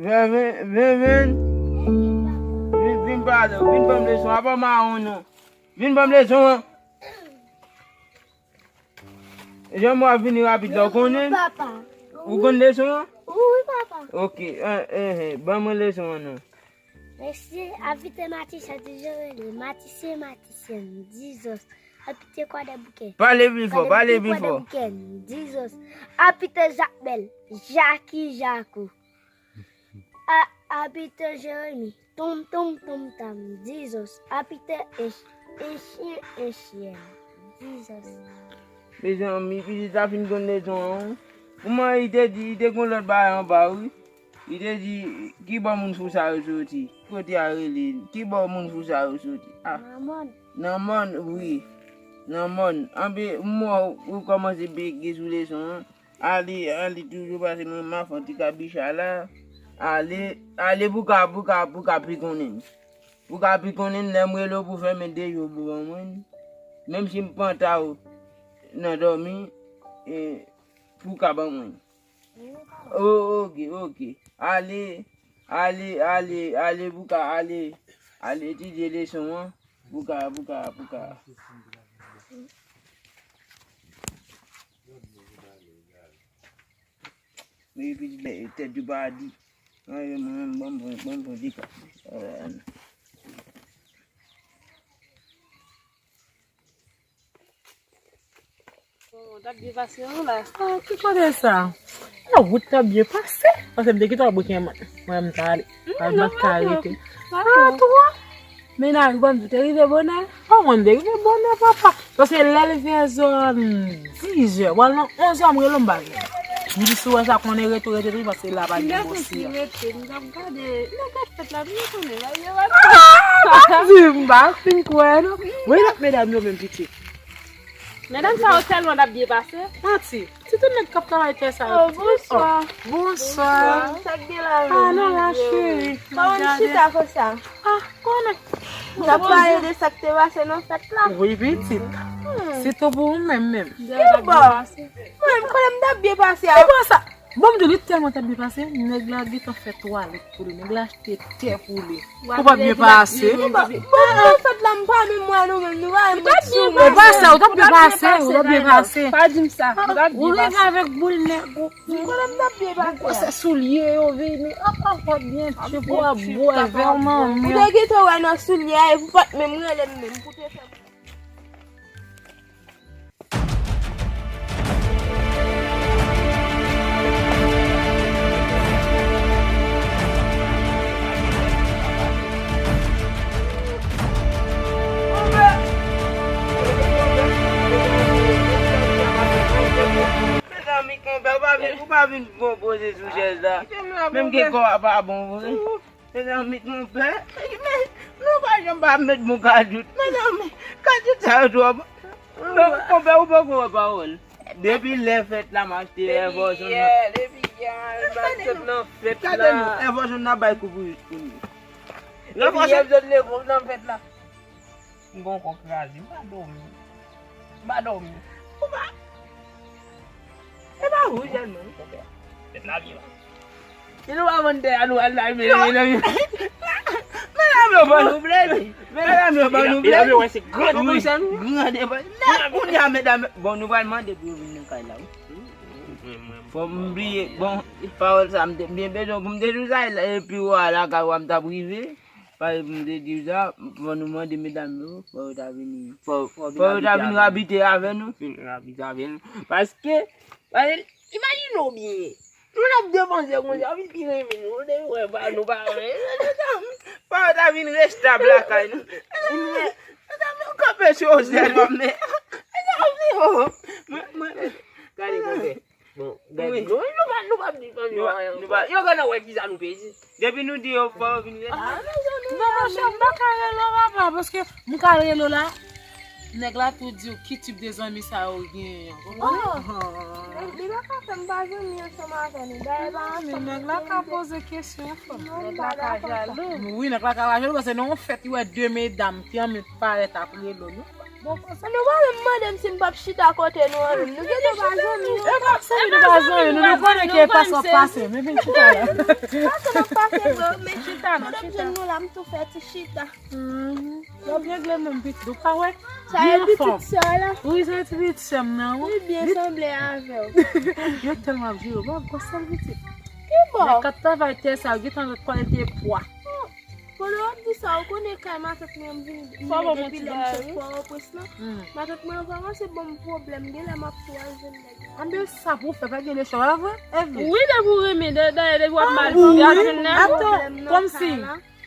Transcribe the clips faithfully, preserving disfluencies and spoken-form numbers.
Vin, vin, vin, vin. Vin, vin pale, vin ban m leson. Apa mawon non. Vin ban m leson an. Jan mwen ap vini rapid la, ou konnen? Papa. Ou konn leson an? Wi, papa. Ok, eh, eh, eh, ban mwen leson an non. Mesye, apite matisyen toujou rele, matisyen, matisyèn, dizòs. Apite kwadèboukè. Pale pi fò, pale pi fò. Kwadèboukè, dizòs. Apite jakmèl, jaki, jakou. A, apite jeremi, tonm, tonm, tonm, tam, dizòs. Apite ench, enchyen, enchyen, dizòs. Mezanmi, pitit la fin konn leson an. Kouman li te di, li te gon lòt bagay anba, wi. Li te di, ki bò moun fou sa yo soti? Kote a rele? Ki bò moun fou sa yo soti? Ah. Nan mòn. Nan mòn, wi. Nan mòn. Anpi, m wè ou kòmanse bege sou leson an. Ale, ale toujou pase mwen, m a fè yon ti kabicha la. Ale, ale pou ka, pou ka, pou ka pi konnen. Pou ka pi konnen, lè m rele w pou fèmen de yo pou ban mwen. Menm si m pantan w nan dòmi, e, pou ka ban mwen. Oh, ok, ok. Ale, ale, ale, ale, pou ka ale. Ale etidye leson an. Pou ka, pou ka, pou ka. Men epi tèt yo pa di. Ay, mwen, mwen, mwen, mwen, mwen, di ka. Bon, t ap byen pase, wi, la. Ah, ki kote sa? Nan wout t ap byen pase. Paske m te kite w bouke mwen. Mwen, m t ale. Al mwen t ka rete. Pa twò. Mennaj ou pa m di w te rive bonè? Oh, mwen, m te rive bonè, papa. Paske lè l vin zòn dizè, pral nan onzè, m rele m pa vin. M di si w wè sa konnen rete, rete toujou, paske la pa gen bòs li a. Rete, m t ap gade, nan gad fèt la, m konnen, la, yo pa. Ah, pa di m, m pa fin kwè, non. Wè, lòt medam yo menm pitit. Medam sa yo tèlman t ap byen pase. Manti. Ti tout nèg k ap travay tè sa yo. Oh, bonswa. Oh, bonswa. Bonswa. Sa k gen la menm? Ah, non, la, cheri. Kòman n chita konsa? Ah, konnen. N ap pale de sa k te pase nan fèt la. Wi, pitit. Hmm. Sitou pou ou menm, menm. Ki bò? Mwen, m konnen m t ap byen pase a. Ki bò sa? Bon, m di w, li tèlman t ap byen pase, nèg la gentan fè twalèt pou li, nèg la achte tè pou li. Ou pa byen pase. Bon, bon, fèt la, m pa menm wè nou menm, nou pa menm met sou mwen. Ou pase, ou t ap byen pase, ou t ap byen pase. Pa di m sa, ou t ap byen pase. Ou rive avèk boul nèg ou. M konnen m t ap byen pase. Ou pase soulye yo vini. Apa w ap byen tchip, ou ap bwè vè manmi. Ou te gentan wè nan soulye a, epi w pa t menm rele m menm pou te fè m. Mezanmi, konpè, ou pa vin, ou pa vin bon poze sou chèz la. Menm ke kò a pa bon vre. Mezanmi, konpè, men nou pa janm pa met bon kajout. Mezanmi, kajout sa yo twòp. Konpè, ou poko wè pawòl. Depi lè fèt la, m achte Air Force One nan. Depi yè, depi yè, m achte nan fèt la. Gade nou, Air Force One nan bay kou pou, pou nou. Depi yè, m sot leve nan fèt la. M gon kò kraze, m pa dòmi. M pa dòmi. Ou pa. E pa ou sèlman, wi, konpè. Tèt la byen. Si nou pa vann tè a, nou al la, men, men, men. Medam yo ban nou plezi. Medam yo ban nou plezi. Medam yo wè se gran. Wi, gran devan. Kounye a, medam, bon, nou pral mande pou yo vin nan kay la, wi. Fò m bliye, bon, pawòl sa, m te byen bezwen pou m te di w sa, epi w a lakay w a m t ap rive. Pale pou m te di w sa, fò nou mande medam yo, fò yo ta vini. Fò, fò yo ta vin abite avè nou. Vin abite avè nou. Paske, paske, imajine w byen. Nou n ap depanse konsa, wi, pi renmen nou. Ou te wè pa, nou pa renmen. Fò yo ta vin restab lakay nou. Medam yo kanpe sou yo sèlman, men. Medam yo. Mwen, mwen. Gade, konpè. Bon, gade, nou, nou pa, nou pa di fanmi nou anyen ankò. Yo genlè wè kisa nou peze. Depi nou di yo fò yo vin rele. Ah, mezanmi, non, monchè, m pa ka rele w papa, paske m ka rele w la. Nèg la tou di w ki tip de zanmi sa yo genyen. Li pa ka fè m pa zanmi ansanm avè nou. Dayè pa ansanm. Nèg la ka poze kesyon, fò. Nèg la ka jalou. Wi, nèg la ka jalou, paske nan yon fèt, li wè de medam ki annik parèt ap rele w. Bon, nou pa menm mande m si m p ap chita kote nou an menm. Nou gentan pa zanmi non. E pa zanmi, nou pa zanmi, nou, nou konnen ki e pase w ap pase. Men vin chita la. Pase m ap pase vre, men chita non, chita. Jwenn nou la, m tou fè ti chita. W ap regle menm pitit ou pa wè? Sa e pitit sè w la? Wi, se ti pitit sè m nan, wi. Li byen sanble avè w. Yo tèlman ap jere, w ap gwo sèl pitit. Ki bò? Nèg k ap travay tè sa, yo gentan kòl te pwa. Pandan w ap di sa, ou konnen kay matant mwen m vin, m vin depi lè m sot Pòtoprens lan. Matant mwen an kòmanse ban m pwoblèm, genlè m ap tou al jwenn nèg la. Anben sa pou w fè, pa gen lechwa, pa vre? Evli. Wi, depi w renmen, dayè depi w ap mal, w ap jwenn nèg. Atann, kòmsi.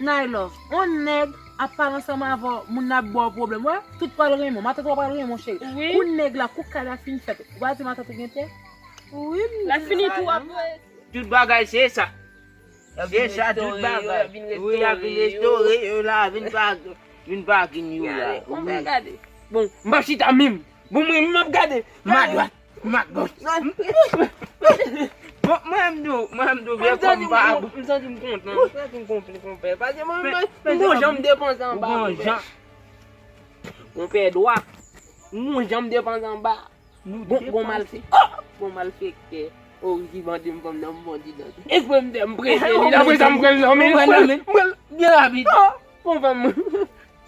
Nay love, on nèg ap pale ansanm avè w, moun nan ap ba w pwoblèm. Wè, tout pral renmen w, matant ou pral renmen w, cheri. Wi. Kou nèg la, kou kay la fin fèt, ou pa di matant ou gen tè? Wi, m di sa. L ap fini tou ap voye. Tout bagay se sa. Se sa, tout bagay. Wi, y ap vin restore yo la, vin pa, vin pa gin yo la. Wi. Bon, m p ap chita menm. Bon, mwen, m ap gade. M a dwat. M a goch. Bon, mwen m di w, mwen m di w, vye kòm pa. M santi m kontan, m santi m konpli konpè. Paske mwen, m gon jan m depanse anba. Gon jan. Konpè dwat. M gon jan m depanse anba. Bon, bon malfektè. Bon malfektè. O, ki bandi m fanm nan, m bandi dan. Espre m fè m prese li, apre sa m pran l nan men. M pran l byen rapid. Bon fanm.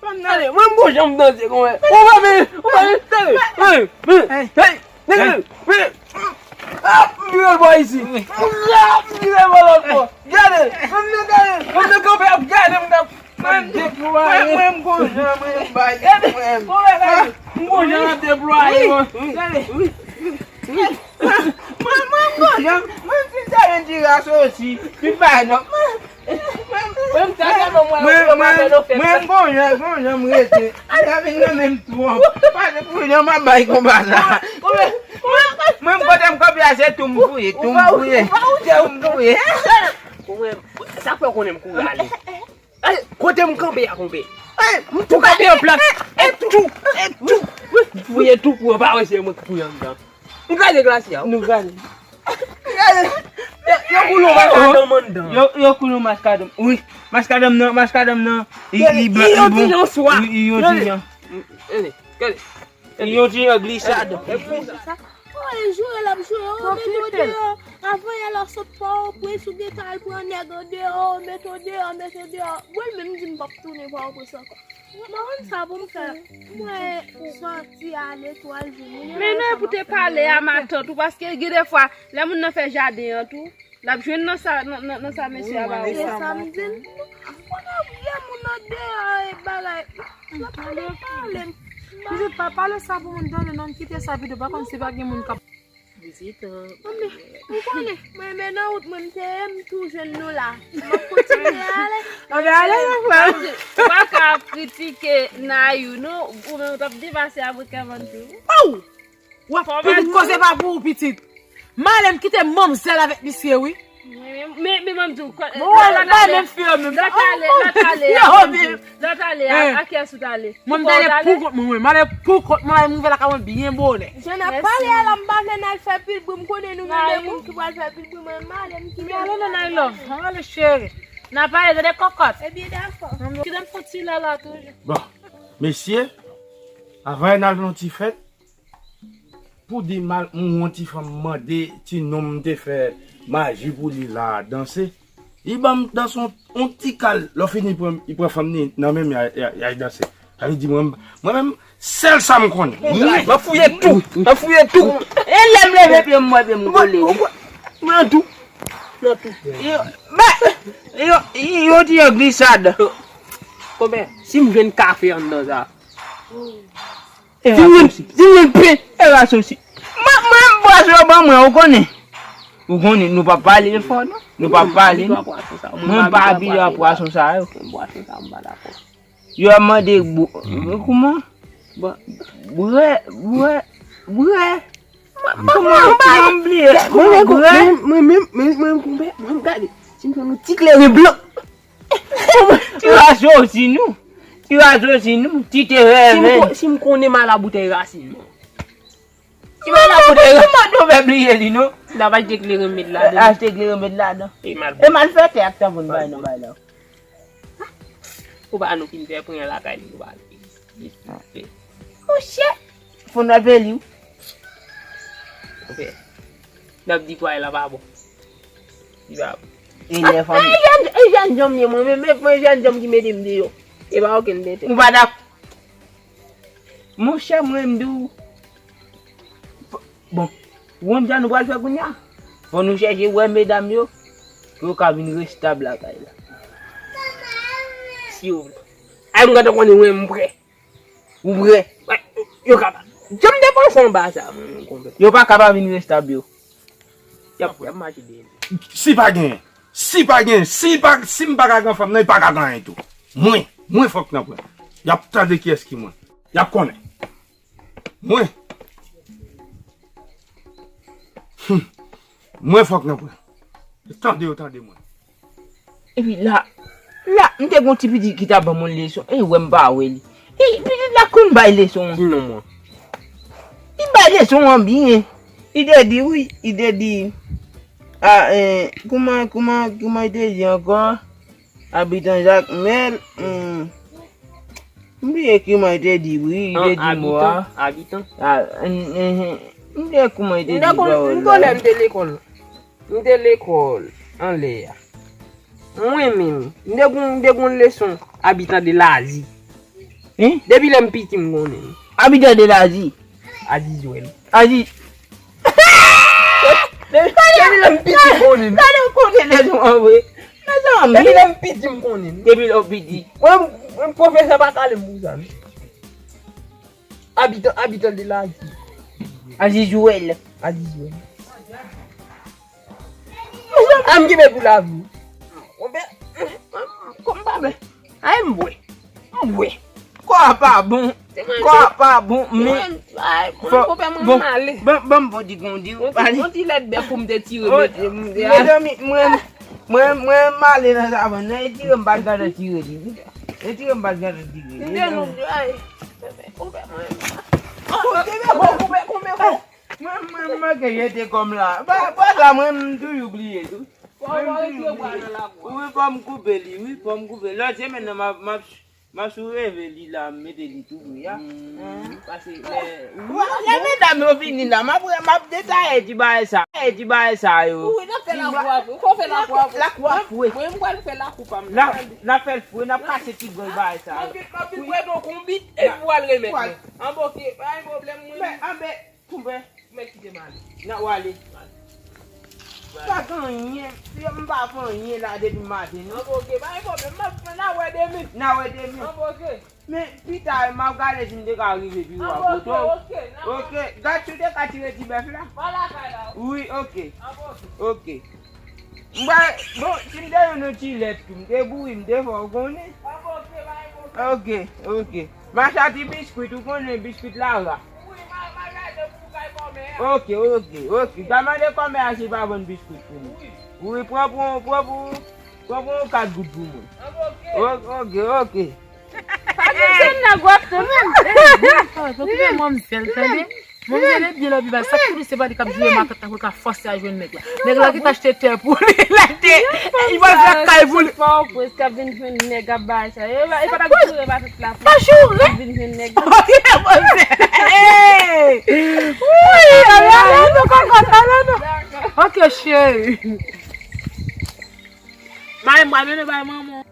Fanm nan, mwen m gon jan m danse konmè. Ou pa vle, ou pa vle, tande. Hey, hey, hey, hey. Ap vire l bò isi. Ap vire l bò lòt bò. Gade, fanm nan gade, fanm nan kanpe ap gade m, ap, ap deplwaye. Mwen, mwen m gon jan, mwen m bay, mwen. M gon jan ap deplwaye, mwen. Gade. Mwen, mwen m gon jan, mwen fin tande ti rasosi, li bay non. Mwen, mwen, mwen, mwen, gon jan, gon jan m rete. Sa vin nan menm twòp. Pase pou jan m ap bay konpa sa. Mwen, mwen, kote m kanpe a, se tou m fouye, tou m fouye. Tou m fouye. Sa fè w konnen m kouri ale. Kote m kanpe a, konpe. M tou kanpe an plat. E tou, e tou. M fouye tou pou yo pa wè se mwen k fouye anndan. Nou gade glasi a. Nou gade. Yo, yo koule yon maskadanm anndan. Yo, yo koule yon maskadanm. Wi, maskadanm nan, maskadanm nan. Li, li blan, li bon. Wi, li yon diyan. Li yon diyan glisad. Sa, oh, e joure l ap joure, oh, mete w deyò. Avan yè la w sot Pòtoprens, ou gentan al pran nèg andeyò, mete w deyò, mete w deyò. Mwen menm m di m p ap tounen Pòtoprens ankò. Mwen konn sa pou m fè. Mwen sòti ale twal jou. Men non, pou te pale a matant ou, paske gen defwa, lè moun nan fè jaden an tou, l ap jwenn nan sa, nan, nan, nan sa mesye a ba ou. E sa m di l. Kounye a gen moun nan deyò e bagay. L ap pale, pale. Pitit pa pale sa pou moun tande non, kite sa pito, pa konn si pa gen moun k ap Vizit, euh, Anben, ou konnen, mwen menm nan wout mwen m te ye, m tou jwenn nou la. M ap kontinye ale. Anben, ale, mon frè. Ou pa ka ap kritike Nayou, non. Ou menm ou t ap depase avèk Kevin tou. Aw! W ap pitit koze pa pou ou, pitit. M ale m kite manmzèl avèk misye, wi. Men, men, men, men, m di w, lòt ale, lòt ale, lòt ale, a kiyès ou t ale? Mwen, m t ale pou kont mwen, mwen. M ale pou kont mwen, m rive lakay mwen byen bonè. Jan n ap pale a la, m pa vle n al fè pil bri, m konnen nou renmen moun ki pral fè pil bri, mwen, m ale, m kite nou. Ale non, Nay love, m ale cheri. N a pale de, de kòkòt. Ebyen, dakò. Kite m fè ti lala toujou. Bon, mesye, avan n al nan ti fèt, pou di mal, m wè yon ti fanm mande ti nonm m te fè maji pou li la danse. Li ban m danse yon, yon ti kal. Lè w fini, li pran, li pran fanm ni nan men m, y a, y a, y a danse. Sa vle di mwen, mwen menm, sèl sa m konnen. M ap fouye tou, m ap fouye tou. E lè m leve pye m, m wè pye m kole. Mwen tou. Mwen tou. Yo, ba, yo, yo di yo glisad. Konpè, si m jwenn kafe anndan sa. Si m jwenn, si m jwenn pen, e rasosi. Mwen, mwen, m bwase yo ban mwen, ou konnen. Ou konnen, nou p ap pale fò, non. Nou p ap pale, non. Mwen pa abitye a pwason sa yo. Yo ap mande, kouman? Brè, brè, brè. Kouman, kouman m bliye? Mwen, mwen, mwen, mwen, mwen, mwen, mwen, mwen, gade. Si m fè yon ti kleren blan. Ti rasosi nou. Ti rasosi nou. Ti te rèven. Si m ko-, si m konnen mal a boutèy rasin, non. Ti mal a boutèy rasin. Kouman nou fè bliye li, non? N ap achte kleren met ladan. Achte kleren met ladan. E mal. E malfètè ak tanpoun bay nan bay la. Ou pa nou fin fè pran lakay li, nou pa. Ou Monchè, fò n al peye li wi. Ok. N ap di tway la pa bon. Li pa bon. E lè fanmi. E jèn, e jèn janm ye mwen menm, e mwen jèn janm ki mete m deyò. E pa okenn tenten. Ou pa dakò. Monchè, mwen m di w. Bon, ou konn sa nou pral fè kounye a? Fò nou chèche wè medam yo, pou yo ka vin restab lakay la. Si yo vle. Ay, m gentan konnen mwen m prè. Ou prè? Yo ka pa. Jan m te panse anba sa, mwen, konpè. Yo pa ka pa vin restab yo. Y ap, y ap mache dèyè m. Si pa gen, si pa gen, si pa, si m pa ka gen fanm nan, li pa ka gen anyen tou. Mwen, mwen fòk nan pran. Y ap tande kiyès ki mwen. Y ap konnen. Mwen. Hmm. Mwen fòk nan pran. Tande yo, tande mwen. Epi la, la, m te gon ti pitit ki ta ban mwen leson, e wè m pa wè li. E pitit la konn bay leson an. Ki non mwen? Li bay leson an byen. Li te di wi, li te di, a, e, kouman, kouman, kouman li te di ankò? Abitan Jakmèl, hmm. M bliye kouman li te di, wi, li te di mo a. Abitan, abitan. A, m, m, m bliye kouman li te di pawòl la. M konnen m te lekòl. M te lekòl anlè a. Mwen menm, m te gon, m te gon leson abitan de lazi. Hein? Depi lè m piti m konnen. Abitan de lazi. Azizwèl. Azi. Depi, depi lè m piti m konnen. Gade ou konnen leson an vre. Mezanmi. Depi lè m piti m konnen. Depi lè w piti. Mwen, mwen pwofesè pa kale m pou sa. Abitan, abitan de lazi. Azizwèl. Azizwèl. A m kenbe pou lavi. Konbyen, kòm pa bè. Ay m bwè. M bwè. Kò a pa bon. Kò a pa bon, men. Ay, fò, konbyen mwen bon, male. Ban, ban m bon di kondi. On ti, on ti lèt bè pou m te tire mete m. Mezanmi, mwen, mwen, mwen male nan savann nan. E tire m pa t gentan tire li. E tire m pa t gentan tire li. M te nou, ay. Konbyen mwen. Konbyen bon, konbyen, konbyen bon. Mwen, mwen, mwen ke jete kòm la. Ba, ba sa, mwen, m toujou bliye tou. Mwen, m toujou bliye. Wi, fò m koupe li, wi, fò m koupe. Lòt semèn nan, m ap, m ap, m ap souleve li la, m mete li tou dwe a. Pase, lè, lè medam yo vini la, m ap, m ap detaye ti bagay sa. Ti bagay sa yo. Wi, n ap fè lakou apre. Fò fè lakou apre. Lakou apre. Mwen, mwen, m pral fè lakou pa m. La, n ap fè l fre, n ap kase ti grenn bagay sa yo. M ap vin, m ap vin prete w konbit, epi w al remèt mwen. Anben, oke, pa gen pwoblèm, mwen. Men, anben, Konbyen? Mèt kite m ale. Nan w ale. Pa gen anyen. M pa fè anyen la depi maten, non. Anben, oke. Pa gen pwoblèm. N a wè demen. N a wè demen. Anben, oke. Men, pita, m ap gade si m te ka rive pi rapid. Anben, oke, oke. Oke. Gad si w te ka tire ti bèf la. Pa lakay la. Wi, oke. Anben, oke. Oke. M pa, bon, si m te jwenn yon ti lèt tou, m te bouri, m te fè w konnen. Anben, oke, pa gen pwoblèm. Oke, oke. M achte ti biskwit, ou konnen biskwit Lara. Wi, m a, m a gade pou kay kòmè a. Oke, oke, oke. Gade mande kòmè a si l pa vann biskwit pou mwen. Wi. Wi, pran pou, pran pou, pran pou yon kat goud pou mwen. Anben, oke. Oke, oke, oke. Pa gen jèn nèg w ap tou menm. Okipe manmzèl, tande? Manmzèl e byen lòt viv a, sa k pou li se pa li k ap joure matant la pou l ka fòse al jwenn nèg la. Nèg la ki t achte tè pou li, l achte, li pral fè kay pou li. Fò w prens k ap vin jwenn nèg ap bay sa. E pa, e pa t ap joure matant la pou l vin jwenn nèg la. Oke, manmzèl. Hey! Wi, ala, ala, nou konn konn, ala, nou. Oke, cheri. Mari m pral mennen bay manman.